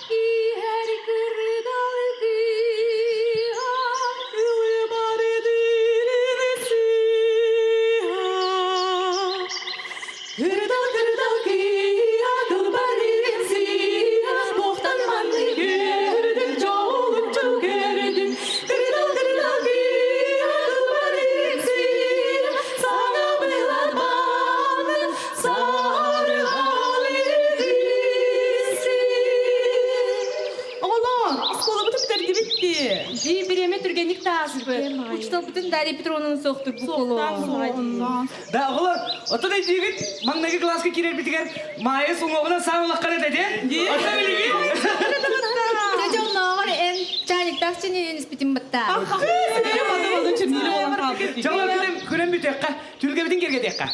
Иһэр кырдал кыыһа Кырдал кырдал кыыһа кылбарыын сыыһа туохтан маннык көрдүм дьолуччу көрдүм Кырдал кырдал кыыһа кылбарыын сыыһа саҥа былар баанын Оҕолоор, оскуолабытын бүтэрдибит дии. Дии бириэмэ түргэнник тааспыт. Учууталбытын Дарья Петровнаны суохтук буккулуо. Да, оҕолор, оттон өйдүүгүт, маҥнайгы кылааска киирэрбитигэр Маайа суҥуоҕунан саам улаххан этэ дии. Оттон билигин Дьоннооҕор эн чаниктаах чиниин испитин бытта. Дьоллор күнэн бүтүөххэ, түлгэбитин киргэтиэххэ.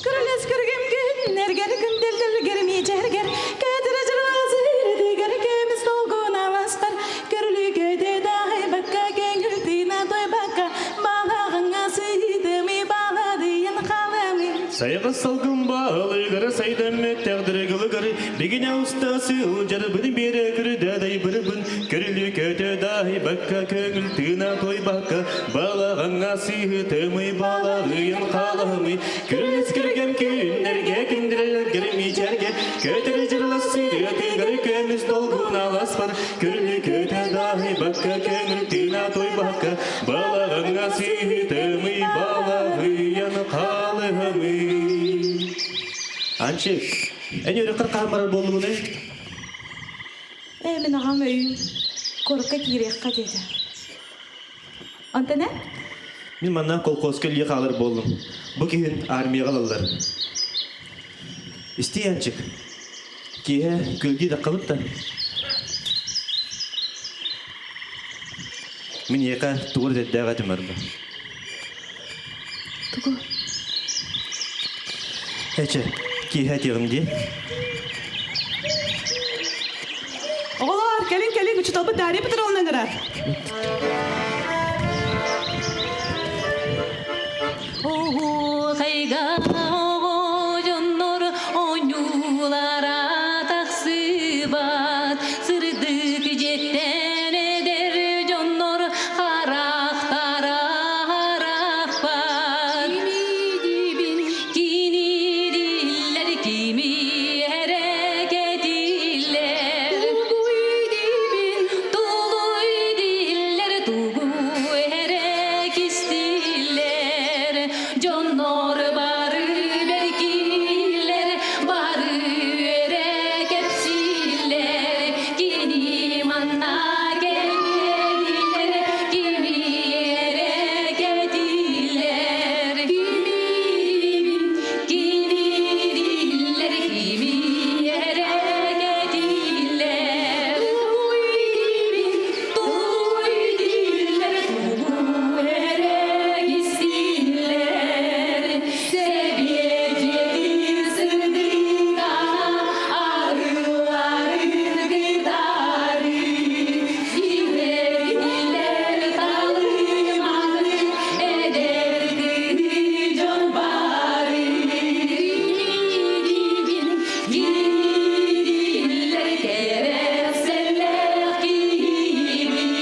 Күрүлэс көргөм күннэргэр күндэлдэлгэр миэчэргэр кэтирэ дьылазырдыгар көмүс долгуналастар көрүлүгөдө даайбакка көҥүл тыына тойбакка балаҕаҥҥа сыйдымы баладыйын халымы Сайҕа салгын баалыгара сайдаммыт тэҕдырыгылыгары бигине устасы ылдьарбын биэрэ күрүдэ-дайбырбын көрүлү көтө даайбакка көҥүл тыына тойбакка Балаҕаҥҥа сыһытымый, балаҕыйын халаһымый, күрүлэс күргэм күннэргэ күндүрэлэргэр мичэргэ, көтөрү дьырылас сырыатыгар көмүс долгун аласпар, күрүлү көтө даһыйбакка, көҥүл тыына тойбакка, балаҕаҥҥа сыһытымый, балаҕыйын халыһымый. Анчык, эн үөрэххэр хаһан барар буоллугунай? Ээ, мин аҕам өйүн куоракка киириэххэ диэтэ. Онтон эн? Мин манна колхозка үлэлии хаалар буоллум. Бу киһин армияҕа ылаллар. Истиий, Анчык. Киэһэ күөлдүү даххабыт да. Мин эйиэхэ тугу эрэ дээх этим барда. Тугу? Эчэ, киэһэ этиэҕим дии. Оҕолоор, кэлин кэлин учууталбыт Дарья Петровна ыҥырар. Оһуохайга оҕо дьоннор оонньуулара тахсыбат сырдык дьиэттэн эдэр дьоннор харахтара харахпат кини диллэр кими эрэ кэтиллэр тулуй диллэр тугу эрэ кистиллэр дьоннор бары бэркиллэр бары үөрэ кэпсииллэр кини манна кэлиэллэр кими эрэ кэтиллэр кимиибин кинириллэр кими эрэ кэтиллэр тугуйдибин тугуйдиллэр тугу эрэ кистииллэр сэбиэдьиэтин сырдыгана арыыларын кытары иһэрдилэр талыманы эдэр кыһы дьон бары киирибин киириллэр кэрэхсэллээх киһибин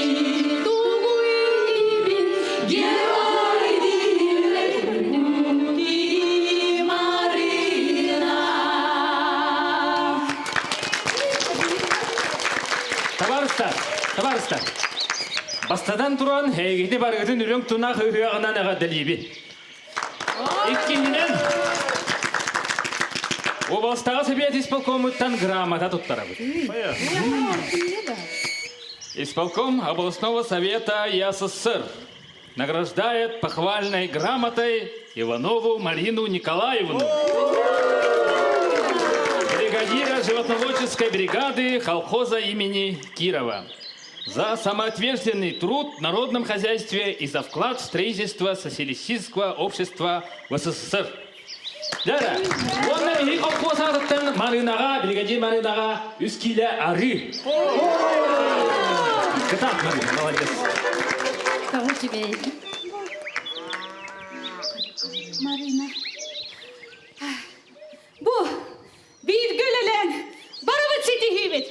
тугуй диибин герой дииллэр күндү Марина. Табаарыстар, табаарыстар. Бастатан туран, эйигини барыгытын үрүҥ тунах ыһыаҕынан эҕэрдэлиибин. Иккиннэн, Уобаластааҕы Сэбиэт исполкомуттан грамота туттарабыт. Исполком областного совета ЯССР награждает похвальной грамотой Иванову Марину Николаевну, бригадира животноводческой бригады колхоза имени Кирова, за самоотверженный труд в народном хозяйстве и за вклад в строительство социалистического общества в СССР. Дара, уонна биһи колхоз аатыттан Марынаҕа, бригадир Марынаҕа үс киилэ арыы. Кытаат, Марина, молодец. Тоҕо үчүгэй. Марина. Бу бииргэ үлэлээн барыбыт ситиһиибит.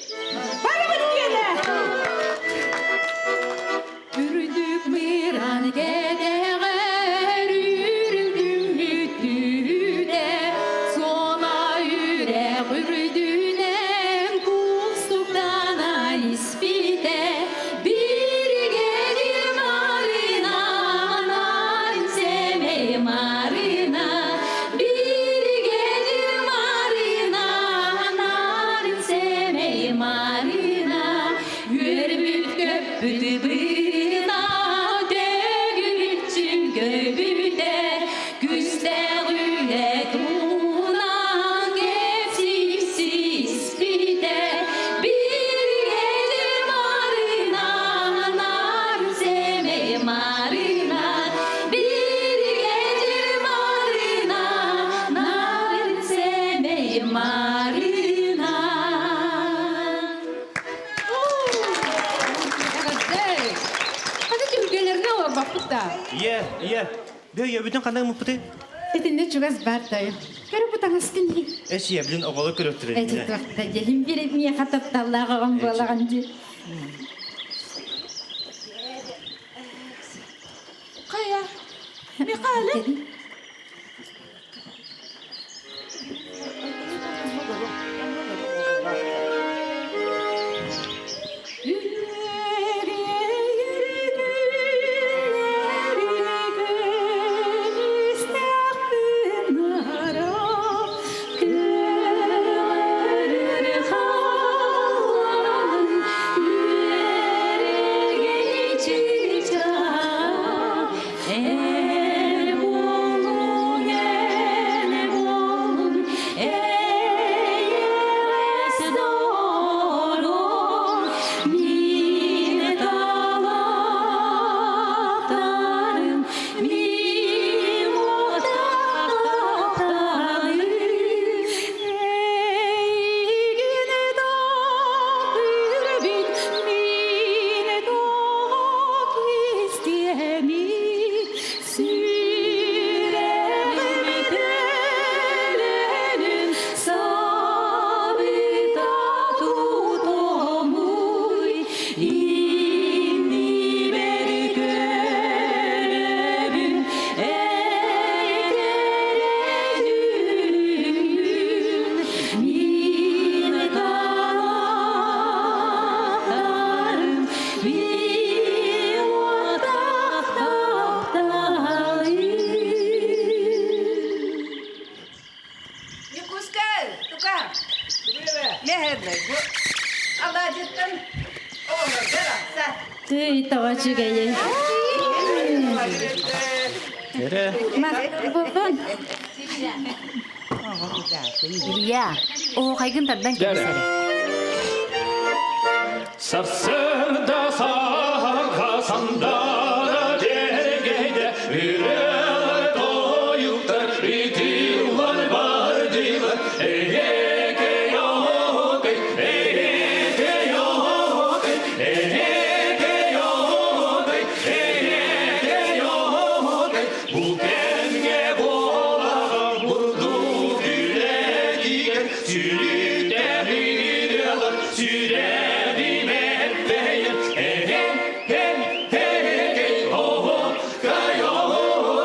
Барыбыт диэнэ. Үрдүк мыран кэтэҕэр үрүҥ күммүт суола үрэх үрдүнэн кустуктана испитэ биригэдир Марина сэмэй Марина биригэдир Марина сэмэй Марина үөрбүт көппүт быына төгүрүччүн көбүтэ күстээх үлэ туунан кэпсиспитэ биригэдир Марина сэмэй Марина биригэдир Марина сэмэй Марина. Хата түһүлгэлэринэ олорбоппут да. Ийэ, ийэ, бөйө бүтүн ханнык муппутуй? Итиннэ чугас бар тойон. Көрө бу таҥаскын иһин. Эч ийэ, билин оҕолор көрөттөр Эти туохта дьэһин бири миэхэ тапталлаах оҕом буолаҕын дии. Хайа, Михаил? Эр буолуҥ, эн буолуҥ, эйэҕэс доҕорум, мин талахтарым, мин уотахтарым, Эйигин таптыырбын, мин тоҕо кистиэмий, сүрэҕим төлөнүн сабыта тутумуй, иннибэр көрөбүн эйкэрэ мин талахтарым, мин уотах тапталым. Ньукуускай, тука. Мэһэрдэ. Алаадьыттан оҕолорго тахса. Тый, тоҕо үчүгэйэй. Эрэ. Буоллун. Илья, оһуохайгын тардан кэбис эрэ. Сарсыарда саһарҕа сандара дьэргэйдэ үрэлэр тойуктар итиллар бардылар эһэкэй оһокой эһэкэй оһокой эһэкэй оһокой эһэкэй оһокой бу кэмҥэ буолаҕа бурдук үлэтигэр сүлүтэ ырыалар сүрэҕим эппэйэр эһэ хэ хэ кэй оһо кай оһо.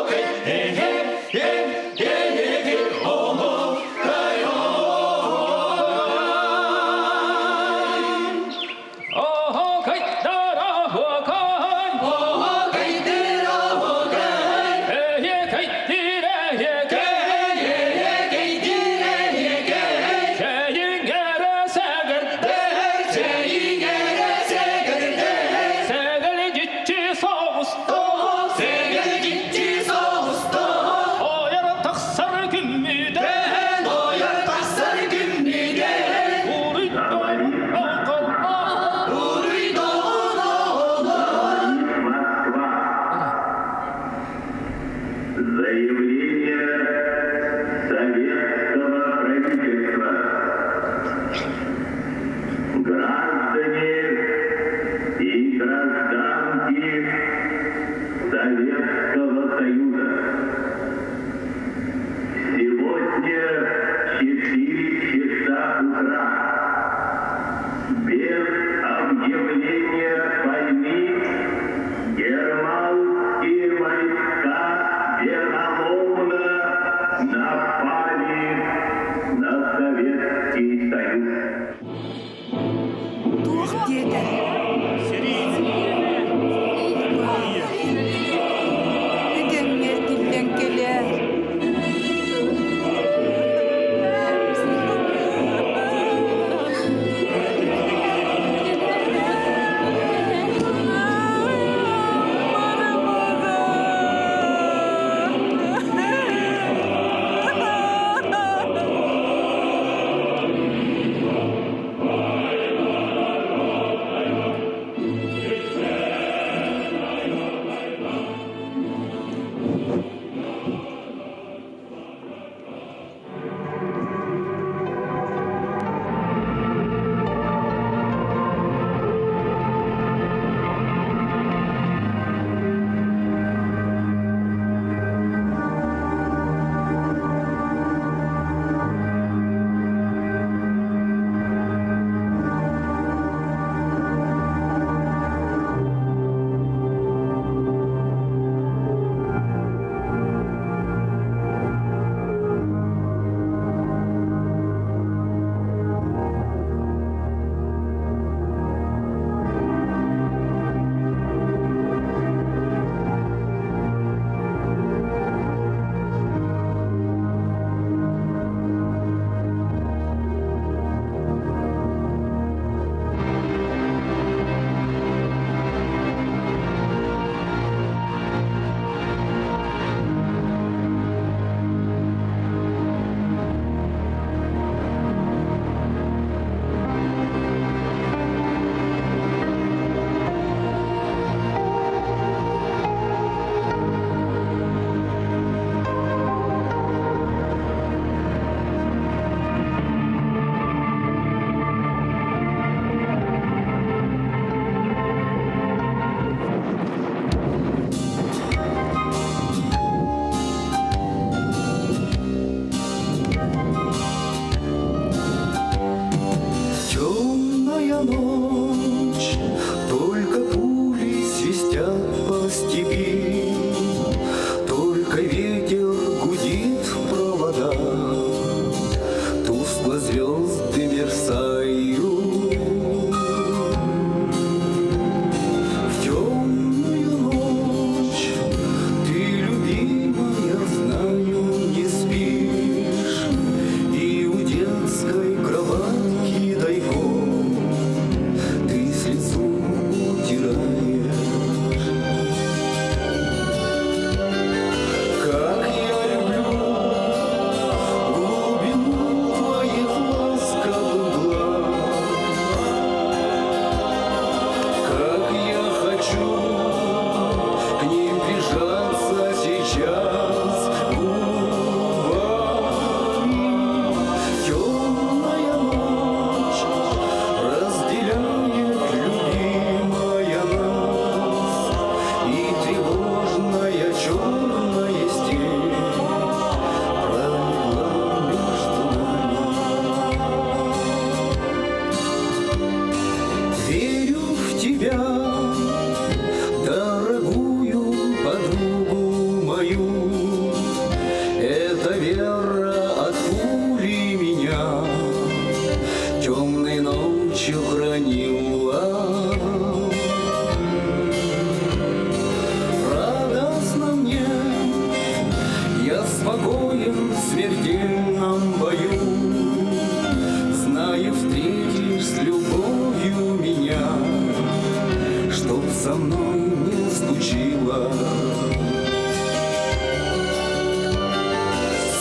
Чтоб со мной не случилось.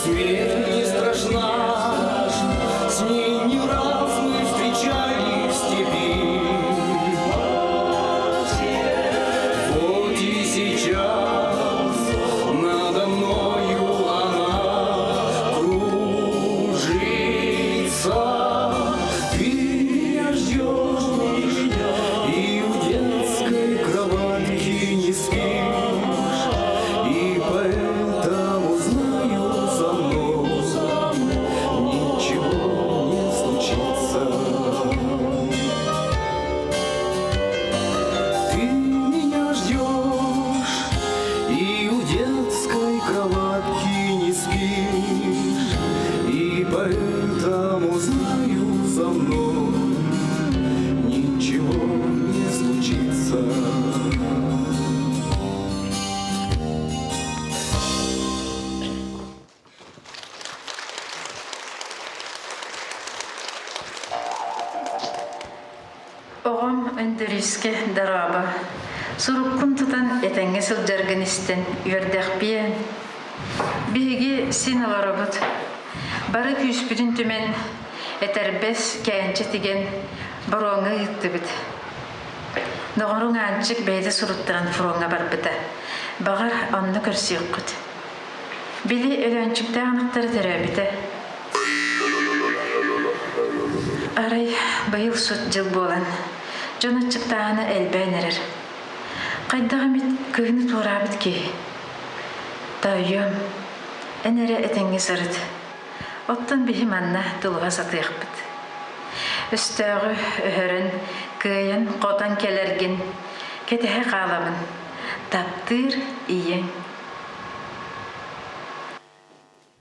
Смерть не страшна, с ней не раз мы встречались в степи. Вот и сейчас надо мною она кружится. Ты меня ждешь, и в детской кроватке не спишь, и поэтому знаю, со мной ничего не случится. Ты меня ждешь, и у детской кроватки не спишь, и поэтому знаю, со мной ничего не случится. Оҕом Өндөрүүскэ дорообо. Суруккун тутан этэҥҥэ сылдьаргын истэн үөрдэхпиэн. Биһиги син олоробут. Бары күүспүтүн түмэн, этэрбэс, кээнчэ тигэн, боруоҥҥа ыыттыбыт. Доҕоруҥ Аанчык бэйэтэ суруттаран фроҥҥа барбыта. Баҕар, онно көрсүөххүт. Били Өлөөнчүктээх ынахтара төрөөбүтэ. Арай быйыл сут дьыл буолан, дьон аччыктааһына элбээн эрэр. Хайдах эмит кыһыны туораабыт киһи. Тоойуом, эн эрэ этэҥҥэ сырыт. Оттон биһи манна тулуһа сатыахпыт. Өстөөҕү өһөрөн, кыайан хотон кэлэргин кэтэһэ хаалабын. Таптыыр ийэҥ.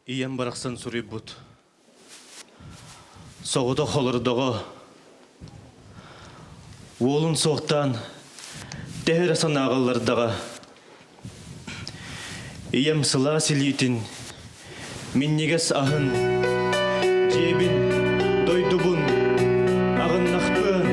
Ийэм барахсан суруйбут. Соҕотох олордоҕо. Уолун суохтаан төһө эрэ санааҕаллардаҕа. Ийэм сылаас илиитин, минньигэс аһын, дьиэбин, дойдубун аҕыннахпыан.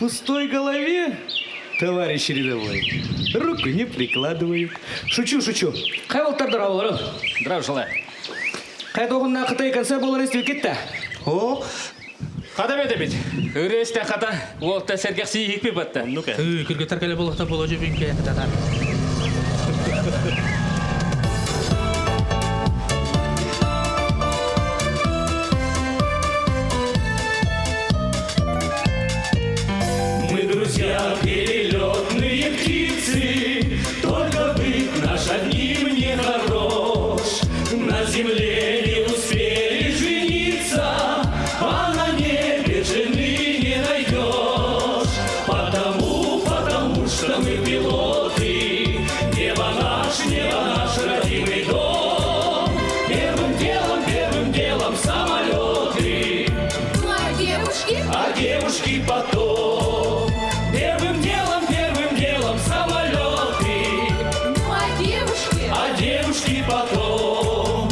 пустой голове, товарищ рядовой, руку не прикладываю. Шучу, шучу. Хайа уолаттар дорооболоруҥ. Здравия желаю. Хайа туохунна Кытай концерт буолар истибиккит да? О, Хата бэт эбит. Ырыа хата уолта сэргэхсийиһикпит батта. Ну-ка. Кыргыттар кэлэ буолуохтар буолуо дьүбүҥкэ татар. Мы, друзья, перелетные птицы, Только быт наш одним не хорош. На земле не успели жениться, А на небе жены не найдешь. Потому, потому что мы пилоты, небо наш родимый дом. Первым делом самолеты. Ну а девушки? А девушки потом. Первым делом самолеты. Ну а девушки? А девушки потом.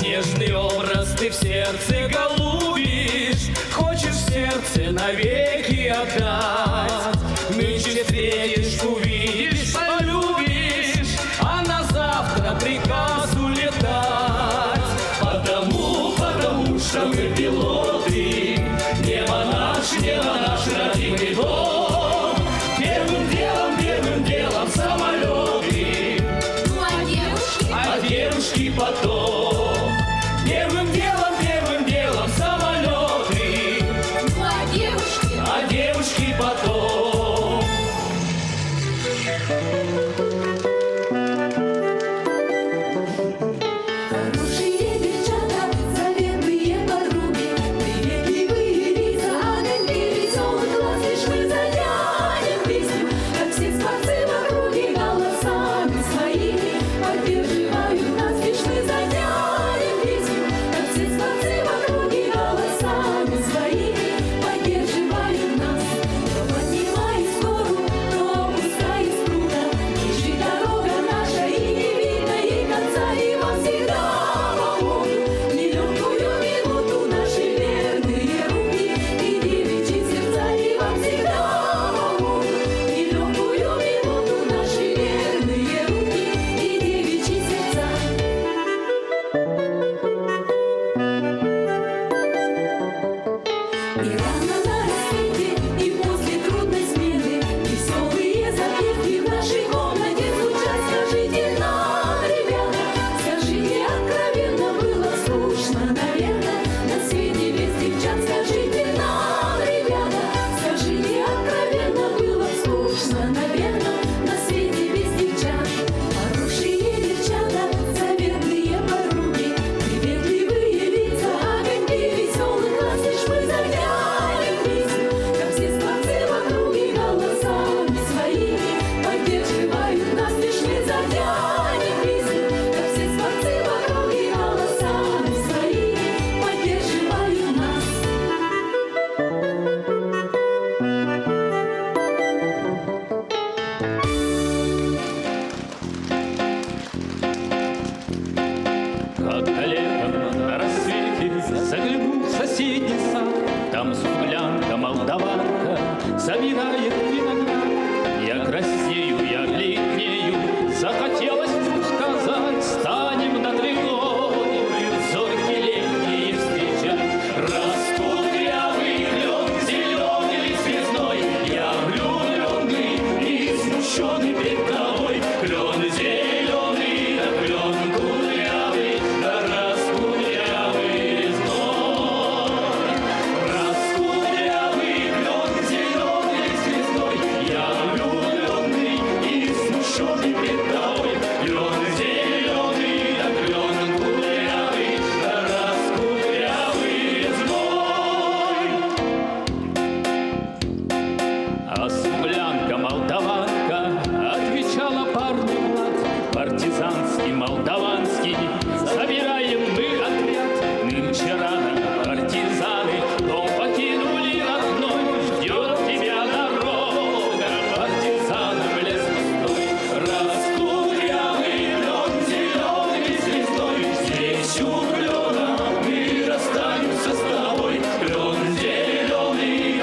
Нежный образ ты в сердце голубишь, Хочешь сердце навеки отдать. Нынче встретишь, увидишь, полюбишь, А на завтра приказ улетать. Потому, потому что мы пилоты, небо наш родимый дом. Первым делом самолеты. Ну а девушки? А девушки потом. Первым делом самолеты. Ну а девушки? А девушки потом. Хорошие девчата, заветные подруги, приветливые лица, огоньки веселых глаз. Лишь мы затянем песню, как все скворцы в округе голосами своими поддерживают нас. Лишь мы затянем песню, как все скворцы в округе голосами своими поддерживают нас. То поднимаясь в гору, то опускаясь круто, бежит дорога наша, и не видно ей конца, и вам всегда помогут в нелегкую минуту наши верные руки и девичьи сердца, и вам всегда помогут в нелегкую минуту наши верные руки и девичьи сердца. И рано на рассвете, и после трудной смены Веселые запевки в нашей комнате звучат. Скажите нам, ребята, скажите откровенно, Было скучно, наверное, на свете без девчат. Скажите нам, ребята, скажите откровенно, Было скучно, наверное, на свете без девчат. Хорошие девчата, заветные подруги, Приветливые лица, огоньки веселых глаз. Лишь мы затянем песню, как все скворцы в округе голосами своими поддерживают нас. Лишь мы затянем песню, как все скворцы в округе голосами своими поддерживают нас. Как-то летом на рассвете загляну в соседний сад. Там смуглянка, молдаванка собирает виноград. Я краснею, я бледнею, захотелось вдруг сказать, Станем над рекой, зорьки летние встречать. Раскудрявый клен, зеленый лист резной, я влюбленный и смущенный пред тобой. Клен зеленый, да клен кудрявый, да раскудрявый резной. Раскудрявый клен, зеленый лист резной, я влюбленный и смущенный пред тобой. Клен зеленый, да клен кудрявый, да раскудрявый резной. А смуглянка молдаванка отвечала парню Влад, партизанский, молдаванский, собираем мы отряд. Нынче рано партизаны дом покинули родной, ждет тебя дорога, партизанам лес густой. Раскудрявый клен, зеленый лист резной, здесь у клена мы расстанемся с тобой. Клен зеленый,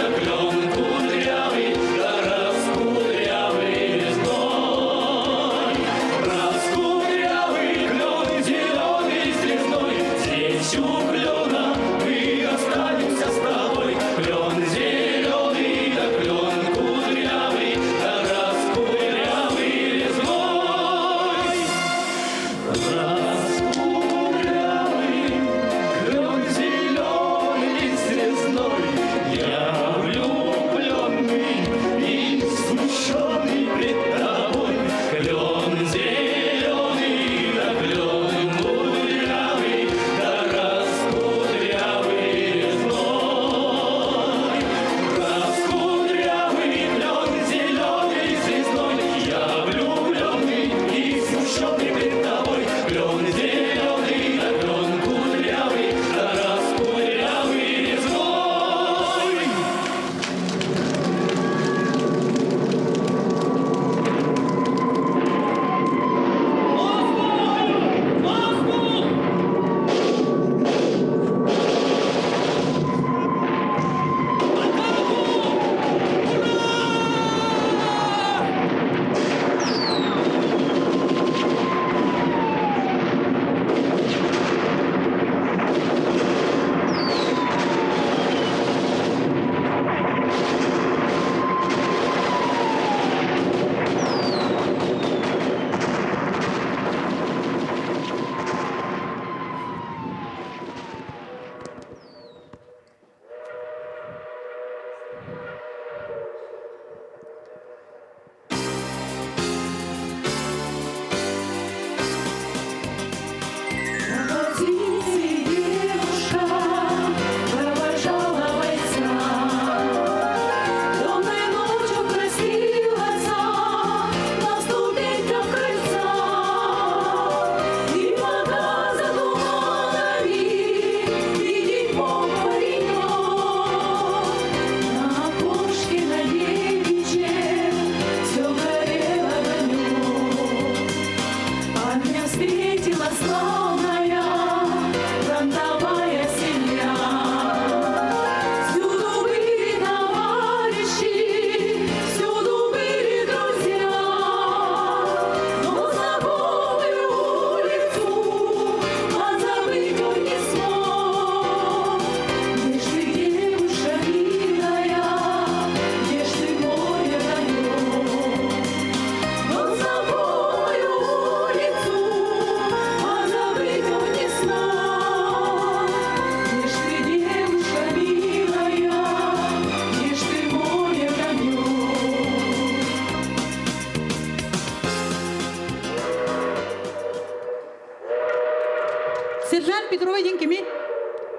Петрова диэн кими?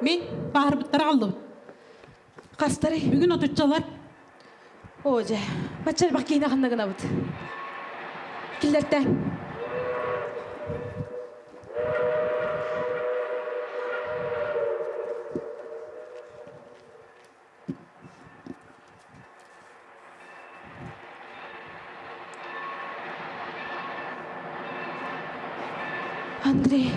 Мин. Баһарбыттара аҕаллыбыт. Хастарый? Бүгүн отуччалар. Оо дьэ, бачча элбэх киһини ханна гынабыт? Киллэртэ. Андрей.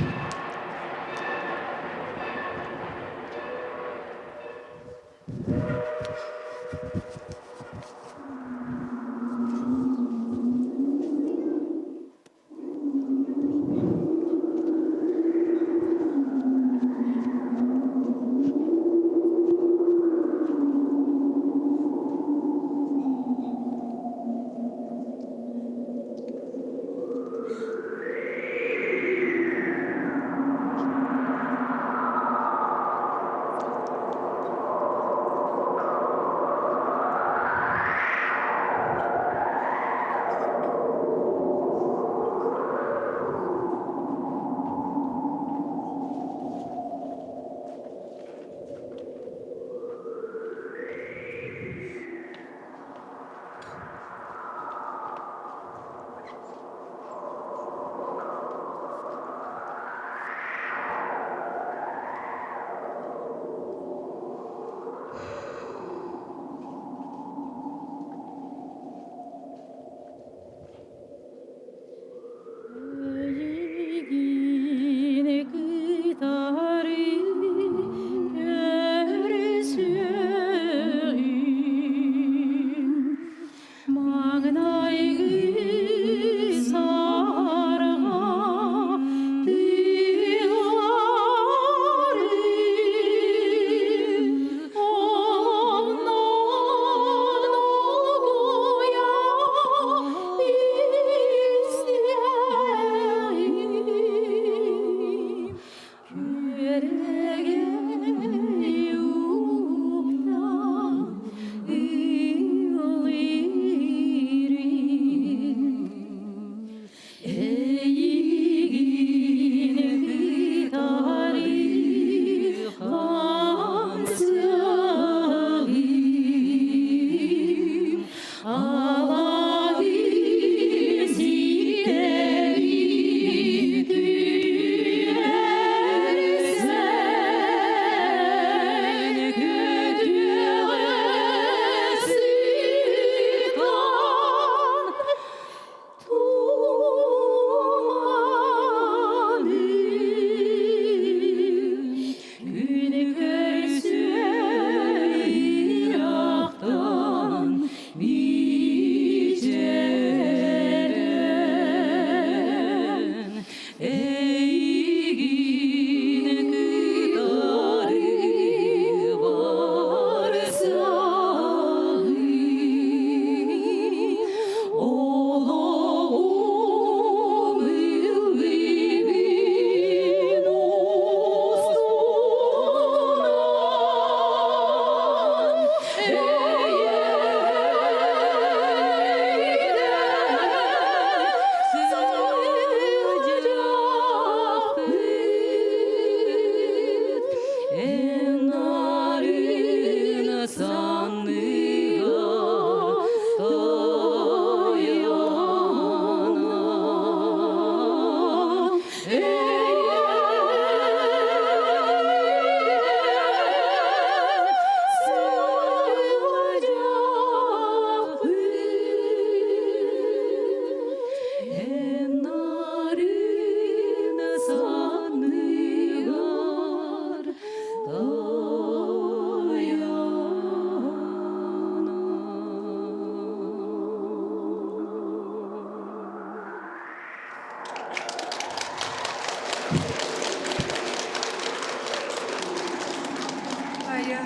Айа,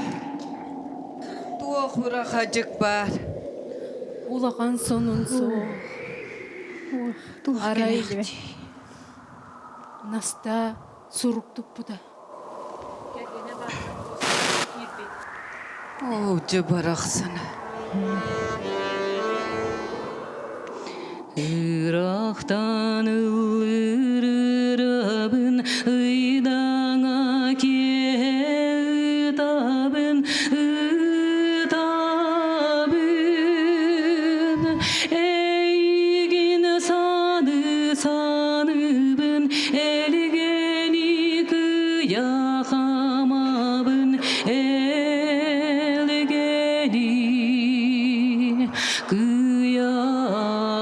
туох урахадьык баар? Улахан сонун суох. Арай Наста сурук туппута. Оо, дьэ барахсана. Ырахтан ыллыыр ырабын ыйдаҥа.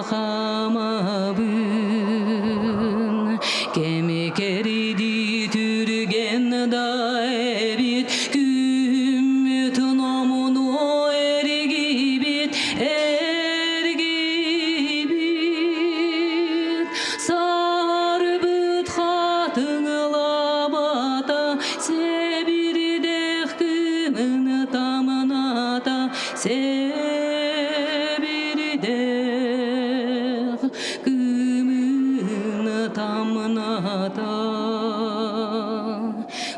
Хаамабын Кэми кэридии түргэн да эбит Күммүт номунуо эргийбит эргийбит Сарбыт хатыҥлабата Сэбирдэх кымын тамната Сэбирдэх кымын тамната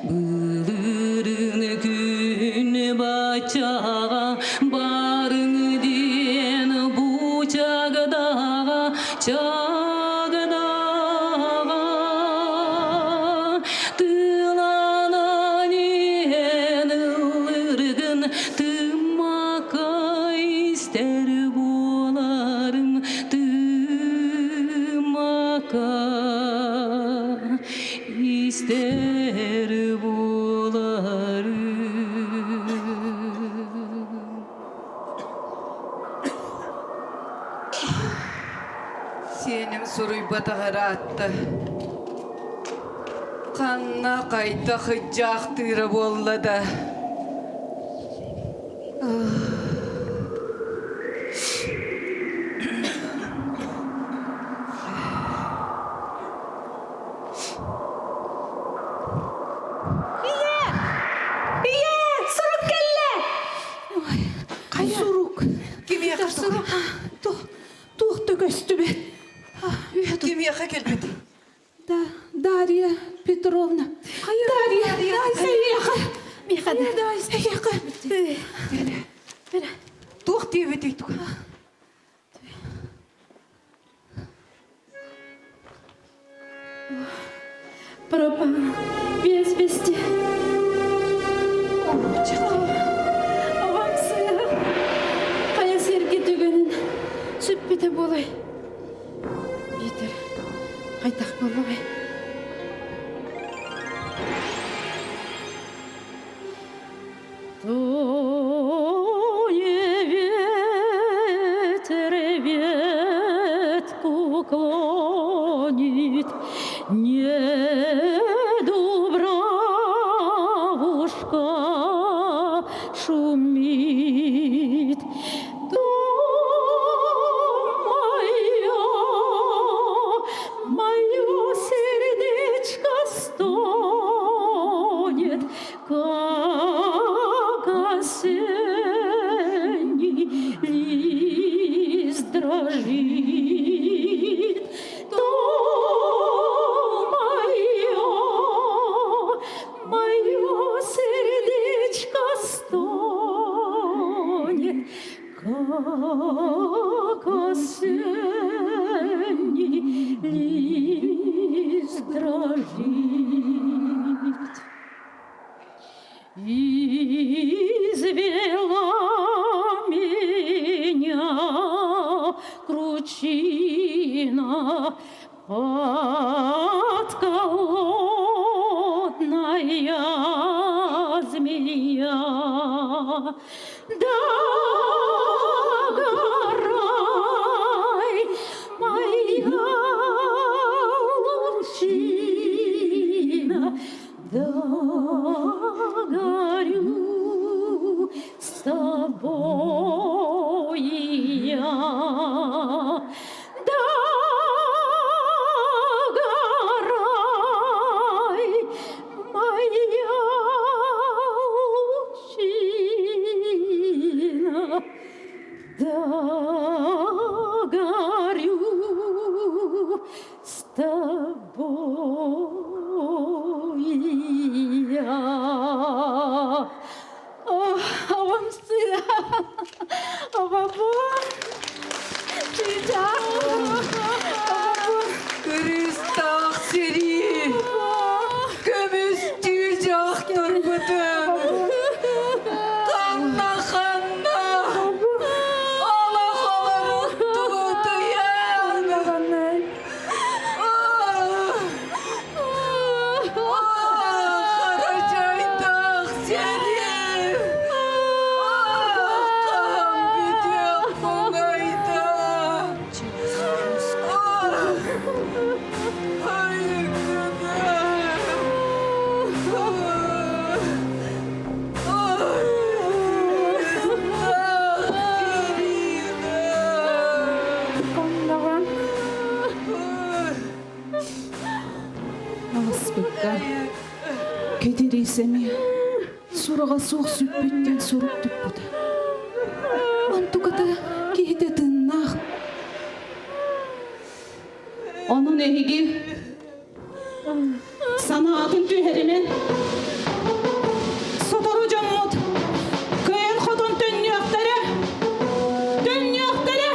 Былырын күн баччаҕа барыҥ диэн бу чагдаҕа чагдаҕа тыланан иһэн ыллыргын тыммакка истэр буоларым тыммакка истэр буоларым. Сиэним суруйбатах ыраатта. Ханна хайдах ыдьаахтыыра буолла да. Ийэ! Ийэ! Сурук кэллэ! Ой, сурук. Кимиэхэ сурук? Туох да көстүбэт. Кимиэхэ кэлбит? Да, Дарья Петровна. Дарья, дай Миэхэ дай эйиэхэ. Туох диэбитий туга? Пропал без вести. Аҕам сыыһа хайа сиргэ түгэнин сүппүтэ буолай. Биитэр хайдах буолуой? Туе ветер ветку клонит, Не дубравушка шумит. То мое, мое сердечко стонет, как осенний лист дрожит. То мое, мое сердечко стонет, как осенний лист дрожит. Извела меня кручина подколодная змея. Догорай, моя лучина, Догорю с тобой я. Догорай, моя лучина, Догорю с тобой я. Аҕам Абабон! Кырыыстаах сэрии! Көмүс түүдьэх турбутун! Ханна ханна! Олох олорор! Кэтириис эмиэ сураҕа суох сүппүттэн сурук туппута. Онтуката киһитэ тыыннаах. Онон эһиги санаатын түһэримэн сотору дьоммут кыайан-хотон төннүөхтэрэ төннүөхтэрэ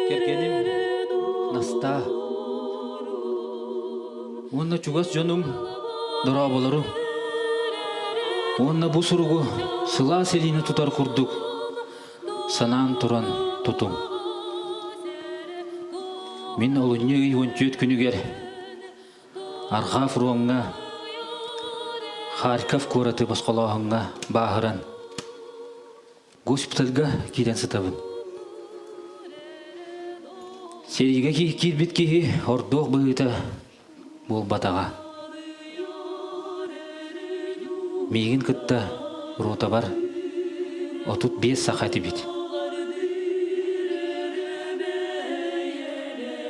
Кэргэним Настаа уонна чугас дьонум дорооболору уонна бу суругу сылаас илиини тутар курдук санаан туран тутуҥ. Мин олунньу ый 14 күнүгэр Арҕаа фроҥҥа Харьков куораты босхолооһуҥҥа бааһыран Госпитальга киирэн сытабын. Сэриигэ киирбит киһи ордуох быһыыта буолбатаҕа. Миигин кытта ротабар 35 саха этибит.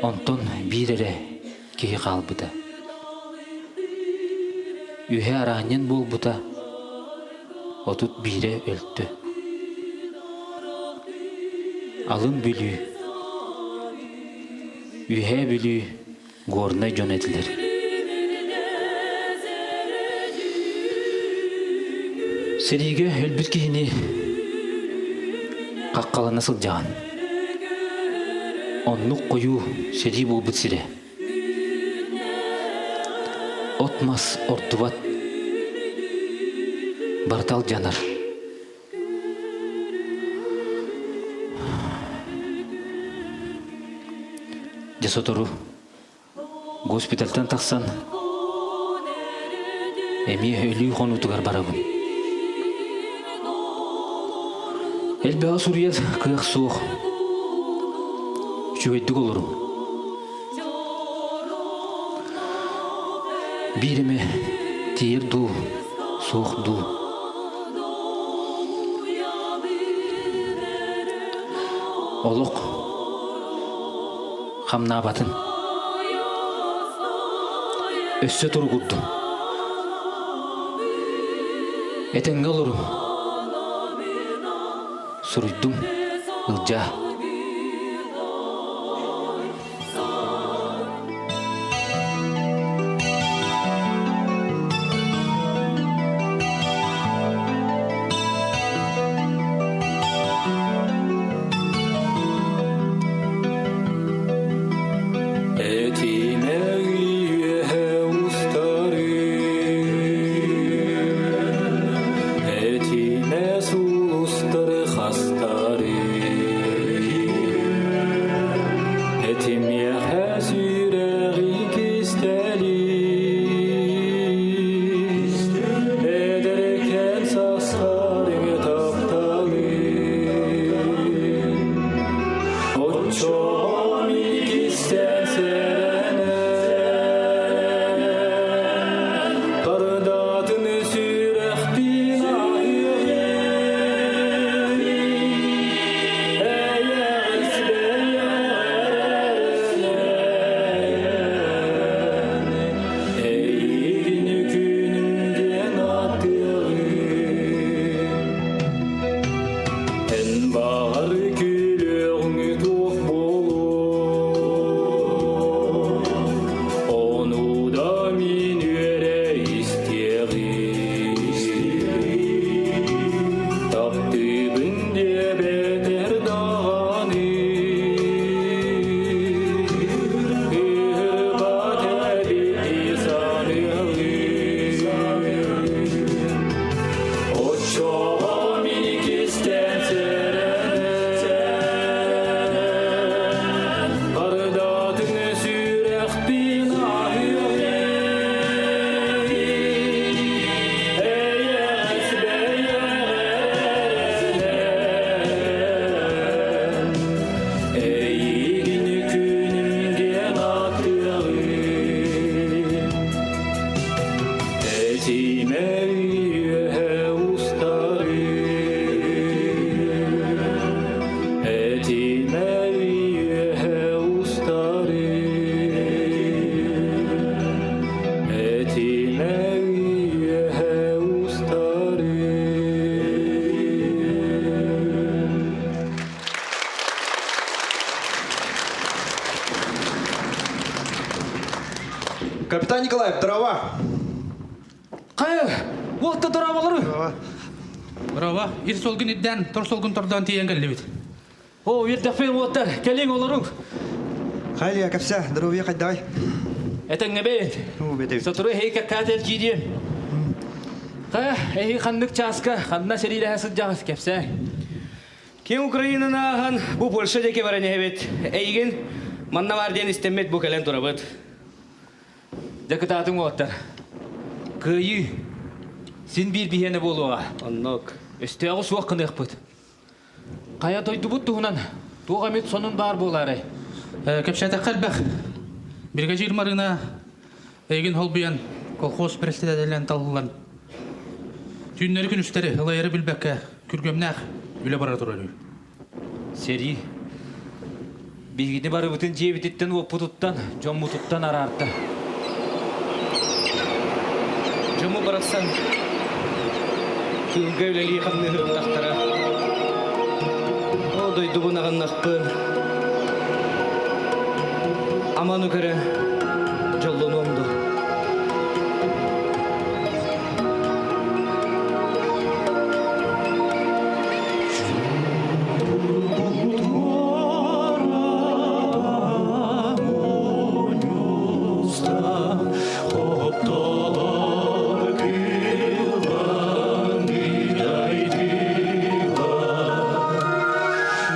Онтон биир эрэ киһи хаалбыта. Үһэ араанньан буолбута, 31-э өлтө. Алын Бүлүү, Үһээ Бүлүү Горнай дьон этилэр. Сэриигэ өлбүт киһини хаххалана сылдьаҕын. Оннук хойуу сэрии буолбут сирэ. От-мас ордубат, барыта алдьанар. Дьэ сотору госпитальтан тахсан эмиэ өлүү хонуутугар барабын. Элбэҕи суруйар кыах суох. Үчүгэйдик олоруҥ. Биир эмэ тиийэр дуу, суох дуу. Олох хамнаабатын. Өссө туругурдум. Этэҥҥэ олоруҥ. Суруйдум, Ылдьаа. Этимэ үөһэ устары, этимэ сулустары хастары, этимиэхэ сүрэҕи кистэли, эдэркэн сасхарыҥ тапталы. Оччоҕо миигиттэн сэрэнэн, Хардаатын сүрэхпин аһыйан, Эйэҕэс бэйэҕэрэнэн, Эйигин күнүм диэн ааттыаҕым. Эн баҕар күлүөҕүҥ туох буолуо, Ону да мин үөрэ истиэҕим. Таптыыбын диэбэтэр даҕаны, Кыһырбат эбити саныаҕым. Оччоҕо миигиттэн сэрэнэн, Бардатын сүрэхпин аһыаҕым. Эйэҕэс бэйэҕэрэнэн, Эйигин күнүм диэн ааттыаҕым. Этимэ үөһэ устары, этимэ үөһэ устары, этимэ үөһэ устары. Капитан Николаев, дрова! Хайа, уолта дорооболору. Браво, ир солгун ирдэн, тор солгун тордоон тиийэн кэллибит. О, үөрдэхпин уолтар, кэлиҥ олоруҥ. Хайа, кэпсэ, здоровье хайдай? Этэҥҥэ бэйин. Сотору эһиги кэккаател киириэм. Хайа, эһиги ханнык чааска, ханна сэриилэһэ сылдьаҕыт, кэпсээ. Ким Украинаны ааһан, бу Польша диэки баран иһэбит. Эйигин манна бар диэн истэммит бу кэлэн турабыт. Дьэ кытаатыҥ уолаттар. Кыайыы син биир биһиэнэ буолуоҕа. Оннук. Өстөөҕү суох гыныахпыт. Хайа дойдубут туһунан туох эмит сонун баар буолаарай? Кэпсээтэххэ элбэх. Биригэдьиир Марыына эйигин холбуйан колхоз председателинэн талыллан түүннэри күнүстэри ылайары билбэккэ күргүөмнээх үлэ бара турар үһү. Сэрии биһигини барыбытын дьиэбититтэн уоппутуттан, дьоммутуттан араарда. Дьому барахсан тыылга үлэлии хамныһырыттахтара. О дойдубун аҕыннахпын. Аманы көрө дьоллонуом дуо?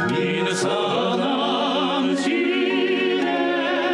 Мин санам сирен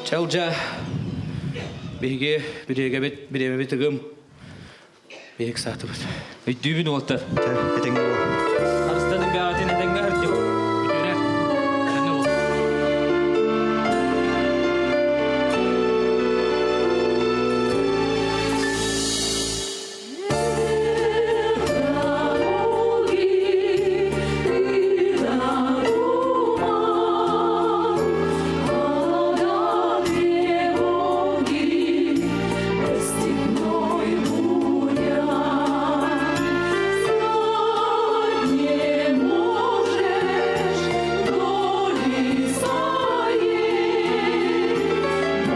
Чалдьа, биһиги бириэгэбит, бириэмэбит ыгым. Биһик саатыбыт. Өйдүүбүн уолтар. Этэҥҥэ буол. Харыстанын бэҕэтин этэҥҥэ сылдьып. Үтүөрэ. Этэҥҥэ буол.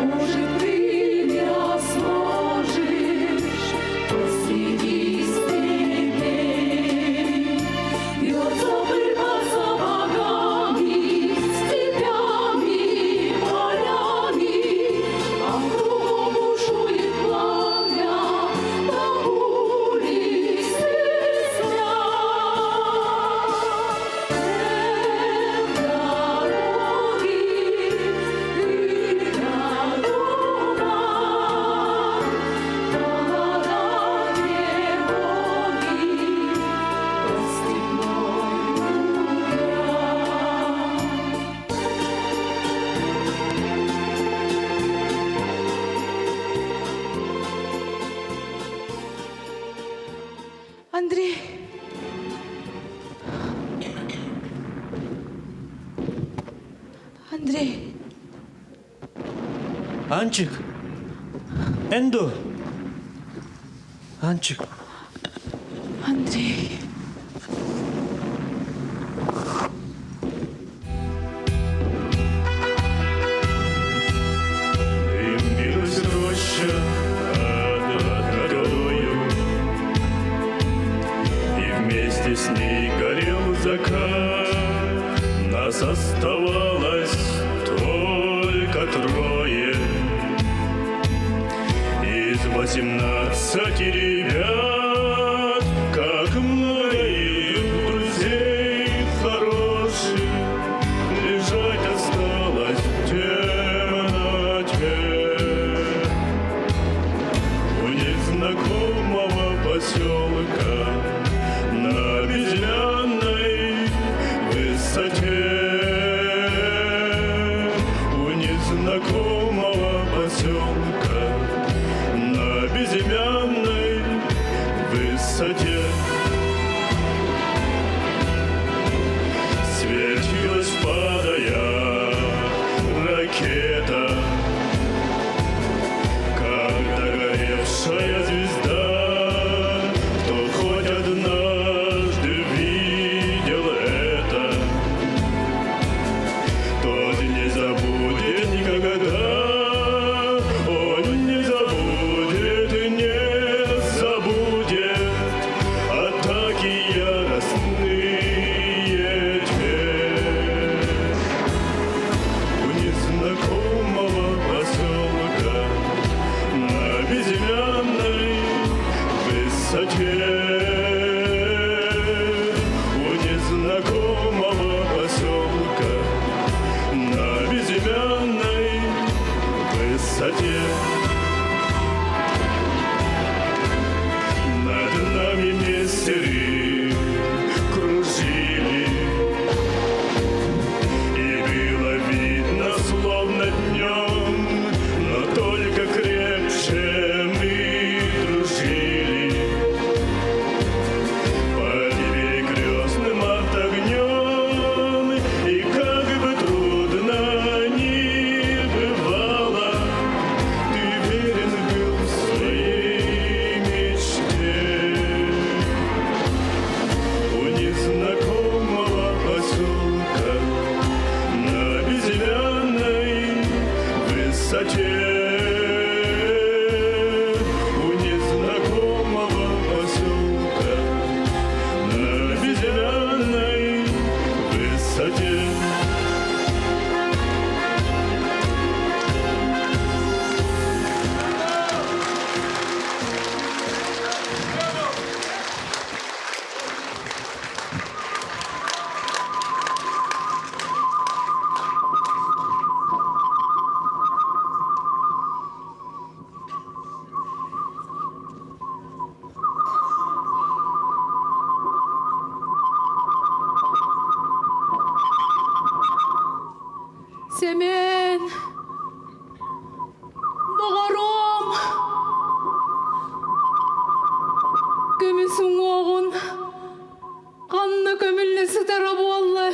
Может, ты меня сможешь посреди степей. Бьется пыль под сапогами, степями, полями, а кругом бушует пламя, там бури свистят. Эх, дороги, и до туман, холода, тревоги по степной бурян. Андрей. Андрей. Анчик. Энду. Анчик. Андрей. Дымилась роща над горою, И вместе с ней горел закат. Нас оставалось только трое Из 18 ребят, как много их друзей хороших, Лежать осталось в темноте. У незнакомого поселка на безымянной высоте. У незнакомого поселка на безымянной высоте. Светилась, падая, ракета, как догоревшая звезда, кто хоть однажды видел это, тот не забудет никогда, он не забудет, не забудет атаки яростные те. У незнакомого поселка на безымянной высоте. У незнакомого поселка на безымянной высоте. Над нами мессеры кружили, и было видно, словно днем, но только крепче мы дружили. Под перекрестным огнем, и как бы трудно ни бывало, ты верен был своей мечте. У незнакомого поселка на безымянной высоте. У незнакомого поселка на безымянной высоте. Сэмэн, доҕоруом, көмүс уҥуоҕун ханна көмүллэ сытара буолла?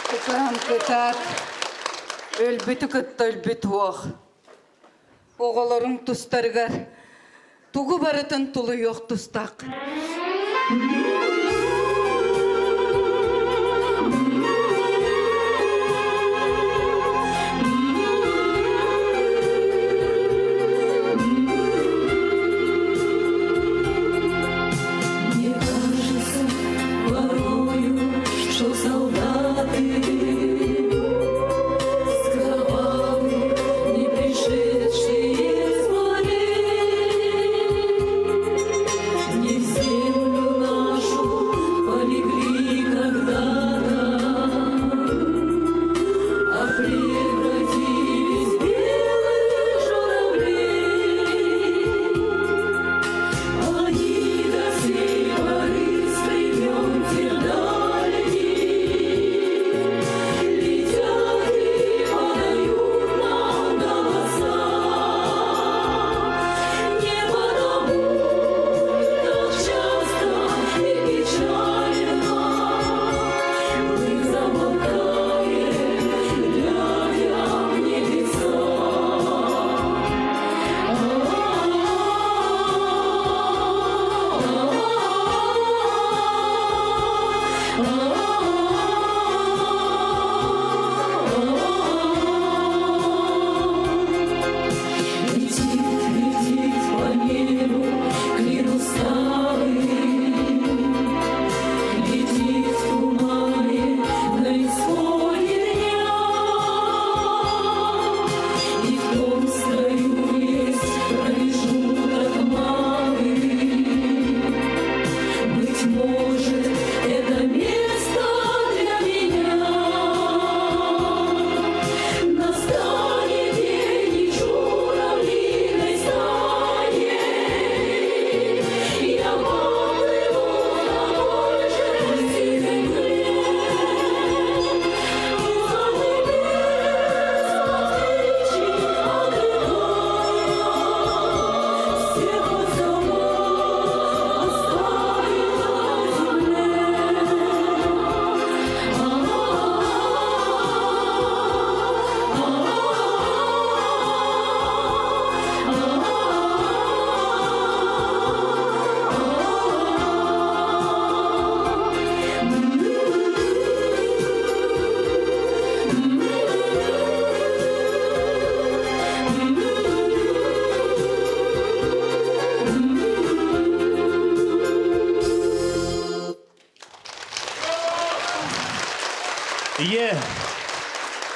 Кытаан кытаат, өлбүтү кытта өлбүт уох. Оҕолоруҥ тустарыгар тугу барытын тулуйуох тустааххын. Мне кажется порою, что солдаты с кровавых, не пришедшие с морей, не в землю нашу.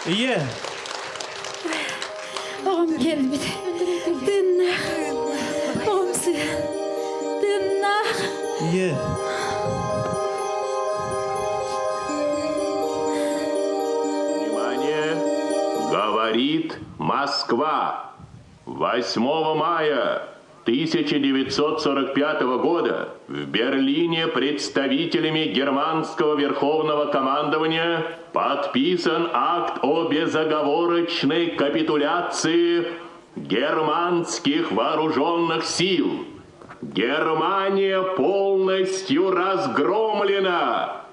Ийэ. Оҕом кэлбит. Тыыннаах. Оҕом сыа. Тыыннаах. Ийэ. Внимание! Говорит Москва. 8 мая 1945 года в Берлине представителями германского верховного командования подписан акт о безоговорочной капитуляции германских вооруженных сил. Германия полностью разгромлена.